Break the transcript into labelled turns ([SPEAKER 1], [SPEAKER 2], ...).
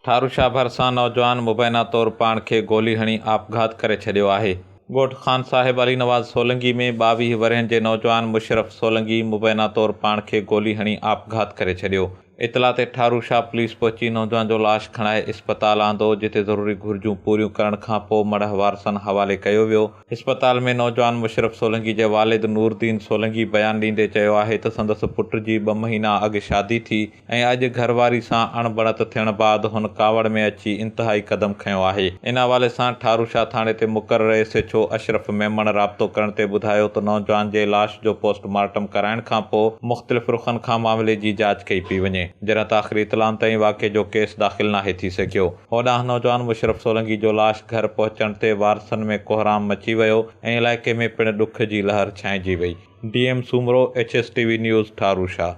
[SPEAKER 1] ٺاروشاه ڀرسان نوجوان مبينا طور پاڻ کي گولي هڻي آپگهات ڪري ڇڏيو آهي. ڳوٺ خان صاحب علي نواز سولنگي ۾ 22 ورهين جي نوجوان مشرف سولنگي مبينا طور پاڻ کي گولي هڻي آپگهات ڪري ڇڏيو. اطلاع تي ٺاروشاه پوليس پهچي نوجوان جو لاش کڻائي اسپتال آندو جتي ضروري گهرجون پوريون ڪرڻ کانپوء مڙهه وارثن حوالي ڪيو ويو. اسپتال ۾ نوجوان مشرف سولنگي جي والد نور دين سولنگي بيان ڏيندي چيو آهي ته سندس پٽ جي ٻه مهينا اڳ شادي ٿي ۽ اڄ گهرواري سان اڻبڻت ٿيڻ بعد هن ڪاوڙ ۾ اچي انتهائي قدم کنيو آهي. ان حوالي سان ٺاروشاه ٿاڻي تي مقرر S H O Ashraf Memon رابطو ڪرڻ تي ٻڌايو ته نوجوان جي لاش جو پوسٽ مارٽم ڪرائڻ کانپوء مختلف رخن کان معاملي جي جاچ ڪئي پئي وڃي جڏهن ته آخري اطلاعن تائين واقعي جو ڪيس داخل ناهي ٿي سگهيو. هوڏانهن نوجوان مشرف سولنگي جو لاش گهر پهچڻ تي وارثن ۾ ڪوهرام مچي ويو ۽ علائقي ۾ پڻ ڏک جي لهر ڇانئجي وئي. D M Soomro, H S T V news, Tharushah.